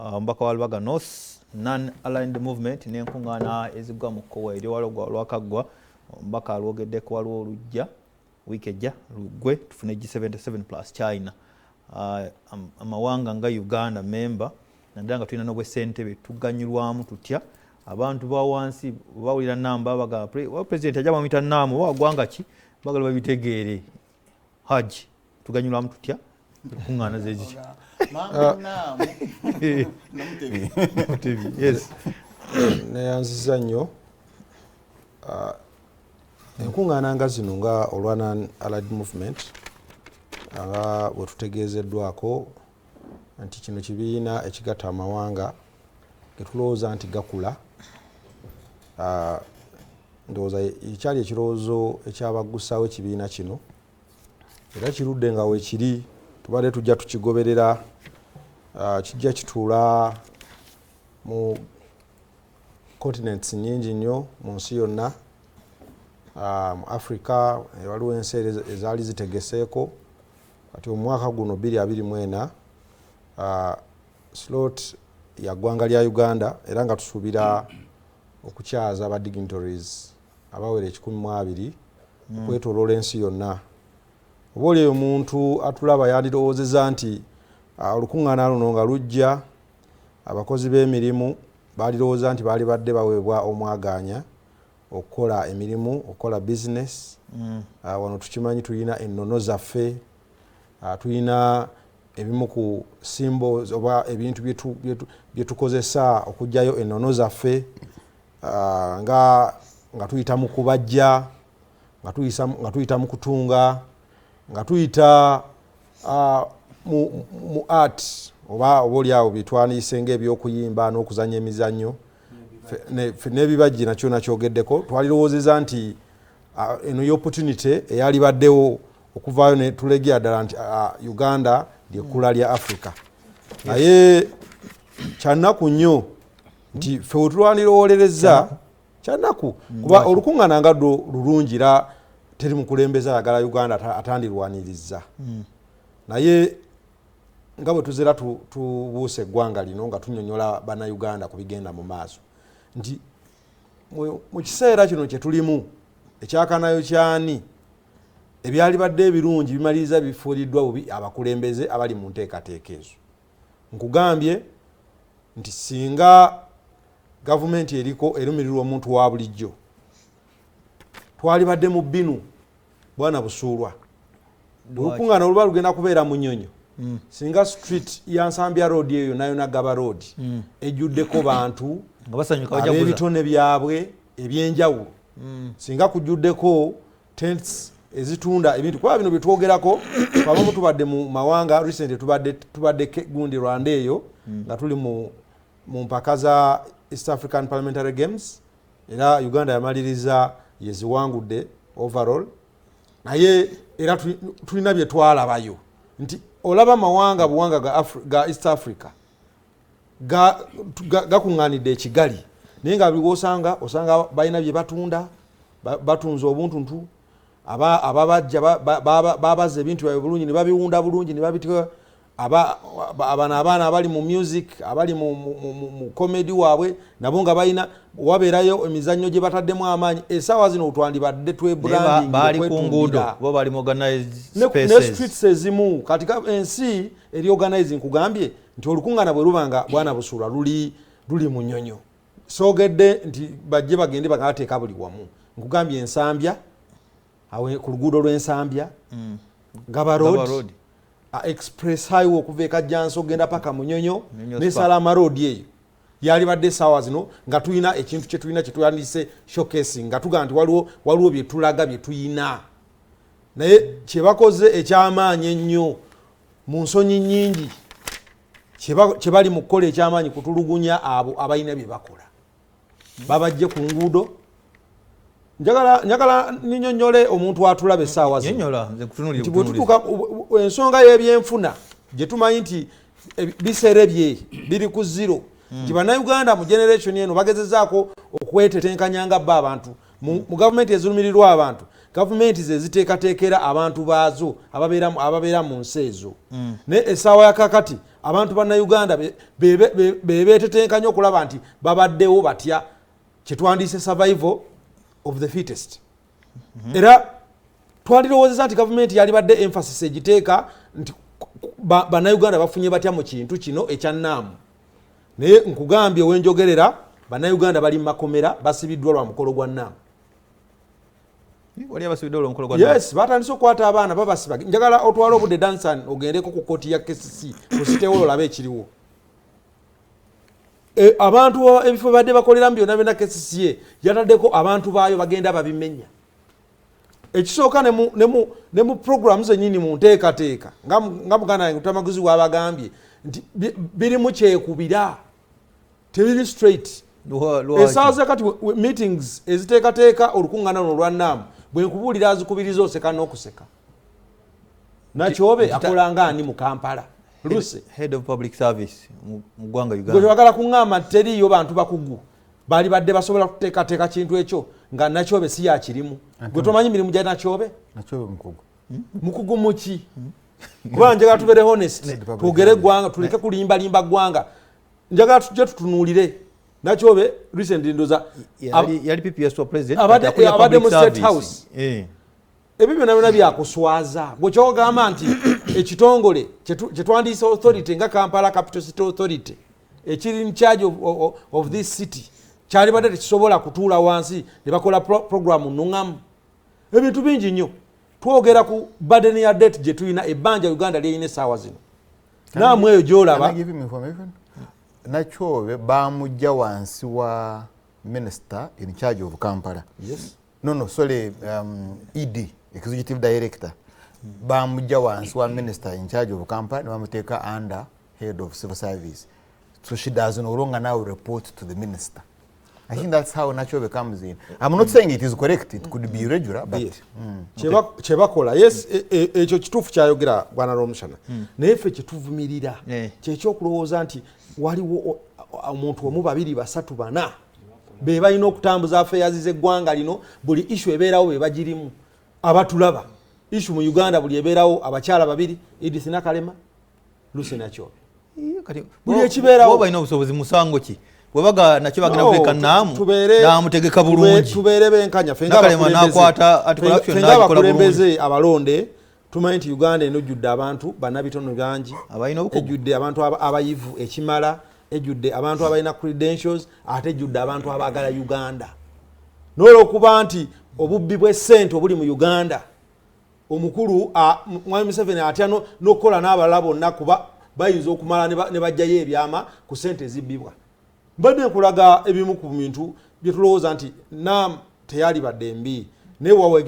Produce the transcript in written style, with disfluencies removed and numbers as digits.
Omubaka wa Lubaga North, Non Aligned Movement n'enkuŋŋaana ezigwa mu kkowa eryowalo lwakaggwa. Omubaka alwogeddeko, waliwo olujja wiiki ejja lugwe tufune G77 plus China. Amawanga nga Uganda member, naddala nga tulina n'obwessentebe, tuganyulwamu tutya? Abantu ba wansi bawulira namba bagamba president ajja bamuyita naamu oba wagwanga ki, bagala babitegeere. Haji, tuganyulwamu tutya kuŋŋaana zeziki? Yes. Neyanziza nnyo. Enkuŋŋaana nga zino nga olwa Non Allied Movement, nga bwe tutegeezeddwako nti kino kibiina ekigatta amawanga getulowooza nti gakula, ndowooza ekyali ekirowoozo ekyabagusaawo ekibiina kino era kirudde nga weekiri, tubadde tujja tukigoberera. Kijja kituula mu continents nyingi nnyo mu nsi yonna. Mu Africa waliwo ensi ezaali zitegeseeko. Kati omwaka guno 2024, slot ya ggwanga lya Uganda, era nga tusuubira okukyaza aba dignitaries abawera 120 okwetoloola ensi yonna. Oba oli eyo omuntu atulaba yandirowoozeza nti olukuŋŋaana luno nga lujja, abakozi b'emirimu balirowooza nti baali badde baweebwa omwaganya okukola emirimu, okukola bizinesi. Wano tukimanyi tulina ennono zaffe, tulina ebimu ku symbols oba ebintu byetukozesa okuggyayo ennono zaffe, nga tuyita mu kubajja, nga tuyita mu kutunga, nga tuyita mu art oba oliawo byetwandiise ngaebyokuyimba n'okuzanya emizannyo n'ebibajji, nakyo nakyogeddeko. Twalirowoozeza nti eno y'opportunity eyalibaddewo okuvaayo ne tulegera ddala nti Uganda lyekkula lya Africa. Naye kyanaku nnyo nti ffe wetulwanirowoolereza, kyanaku kuba olukuŋŋaana nga lwo lulungi, era teri mukulembeze ayagala Uganda atandirwaniriza. Naye nga bwe tuzera tubuusa eggwanga lino nga tunyonyola Bannayuganda ku bigenda mu maaso nti mu kiseera kino kye tulimu ekyakanayo kyani, ebyalibadde ebirungi bimaliriza bifuuliddwa bubi abakulembeze abali mu nteekateeka ezo. Nkugambye nti singa gavumenti eriko erumirirwa omuntu wa bulijjo, twalibadde mu binu bwana busuulwa. Olukuŋŋaana oluba lugenda kubeera mu Nyonyo, singa street ya Nsambya Road eyo nayona Gaba Road ejjuddeko bantu nga basanyuka, bajaguza. Ab'ebitone byabwe ebyenjawulo, singa kujjuddeko tents ezitunda ebintu, kuba bino byetwogerako abamu tubadde mu mawanga. Recently tubadde gundi Rwanda eyo nga tuli mu mpaka za East African Parliamentary Games, era Uganda yamaliriza yeziwangudde overall. Naye era tulina bye twalabayo nti olaba mawanga buwanga ga East Africa gakuŋŋaanidde ekigali, naye nga buli wosanga osanga balina bye batunda, batunze obuntuntu, ababajja babaza ebintu byabwe bulungi ne babiwunda bulungi ne babitika. Bano abaana abali mu music, abali mu comedy waabwe, nabo nga balina wabeerayo emizannyo gye bataddemu amaanyi. Essaawa zino twandibadde Naye baali ku nguudo twebranding. Bo bali mu organized Ne spaces. Streets ezimu kati ensi eri organizing. Nkugambye nti olukuŋŋaana bwe luba nga bwana busuulwa luli mu Nyonyo, soogedde nti bajje bagende bagateeka buli wamu. Nkugambye Ensambya awe ku luguudo lw'Ensambya, Gaba Gaba Road, Road. Express Highway okuva e Kajjansi ogenda paka Munyonyo Munyonyo ne Spa. Salama Road eyo yalibadde essaawa zino nga tulina ekintu kyetulina kyetuyandise showcasing, nga tugamba nti waliwo byetulaga byetuyina. Naye kyebakoze ekyamaanyi ennyo mu nsonyi nnyingi, kyebali mu kukola ekyamaanyi kutulugunya abo abalina bye bakola, babajje ku nguudo. Njagala ninyonyole omuntu atulaba essaawa zino Nyonyola, nze nkutunuulire nti butunuulizi. bwetutuuka ensonga y'ebyenfuna gye tumanyi nti biserebye biri ku zero, nti Bannayuganda mu generation eno bagezezaako okwetetenkanya nga bo abantu mu gavumenti ezirumirirwa abantu, gavumenti ze ziteekateekera abantu baazo ababeera mu nsi ezo. Naye essaawa ya kakati Abantu Bannayuganda bebetetenkanya okulaba nti babaddewo batya, kyetwandiise survival of the fittest. Era twandirowoozeza nti gavumenti yalibadde emphasis egiteeka nti Bannayuganda bafunye batya mu kintu kino ekyannaamu. Naye nkugambye, wenjogerera, Bannayuganda bali mu makomera, basibiddwa lwa mukolo gwa Naamu. Wali abasibiddwa olw'omukolo gwa? Yes, batandise okukwata abaana, babasiba. Njagala otwale obudde, Dansan, ogendeko ku kooti ya KCC ku City Hall, olabe ekiriwo. Abantu ebifo badde bakoleramu byonna byonna, KCCA yataddeko abantu baayo, bagenda babimenya. Ekisooka, ne mu programu zenyini, mu nteekateeka, nga muganda wange Tamaguzi bwabagambye nti birimu kyekubira, tebiri straight. Lwaki? Essaawa zakati meetings eziteekateeka olukuŋŋaana luno olwa Naamu, bwe nkubuulira azikubiriza, oseka n'okuseka. Nakyobe akola nga ani mu Kampala? Luse Head of public service mu ggwanga gwe Uganda. Tewagala kuŋŋamba nti teriiyo bantu bakugu baali badde basobola kuteekateeka kintu ekyo nga Nakyobe si yakirimu? Gwe tomanyi mirimu gya Nakyobe? Nakyobe mukugu. Mukugu muki? Kuba njagala tubeere honest, Public twogere eggwanga, tuleke kulimbalimba ggwanga. Njagala tujje tutunuulire Nakyobe recently, ndoza Yali PPS wa president, kati akulira abadde public mu State service. House. Ebyo byonna byonna byakuswaza. Gwe kyogamba nti ekitongole kyetwandiise authority nga Kampala Capital City Authority ekiri in charge of this city kyalibadde tekisobola kutuula wansi ne bakola programu nuŋŋamu? Ebintu bingi nnyo. Twogera ku burden ya debt gye tulina, ebbanja Uganda lyerina essaawa zino, naamu eyo gyolaba. Can I give him information? Nakyobe bamujja wansi wa minister in charge of Kampala. Yes. No, sorry, ED, executive director. Bamujja wansi wa minister in charge of Kampala ne bamuteeka under head of civil service. So she does no longer now report to the minister. I think that's how Nakyobe comes in. I'm not saying it is correct, it could be irregular, but Yes. Kyebakola, yes, ekyo kituufu kyayogera bwana Lwomushana, naye ffe kyetuvumirira kyekyokulowooza nti waliwo omuntu omu, babiri, basatu, bana be balina okutambuza affairs z'eggwanga lino. Buli issue ebeerawo be bagirimu. Abatulaba, issue mu Uganda buli ebeerawo, abakyala babiri, Edith Nakalema, Lucy Nakyobe. Kati Buli ekibeerawo. Bo balina obusobozi, musango ki bwebaga nakyo bagenda No, kuleka Naamu n'amutegeka bulungi? Tubeere benkanya. Ffe Nakalema ng'abakulembeze- n'akwata anti-corruption ffe n'agikola. ng'abakulembeze abalonde tumanyi nti Uganda eno ejjudde abantu bannabitono bangi, Abalina obukugu. ejjudde abantu abayivu ekimala, ejjudde abantu abalina credentials, ate ejjudde abantu abaagala Uganda. N'olwokuba nti obubbi bw'essente obuli mu Uganda, omukulu Mwami Museveni atya n'okukola n'abalala bonna, kuba bayinza okumala ne bajjayo ebyama ku sente ezibbibwa. Mbadde nkulaga ebimu ku bintu byetulowooza nti nam teyalibadde mbi, naye wawe.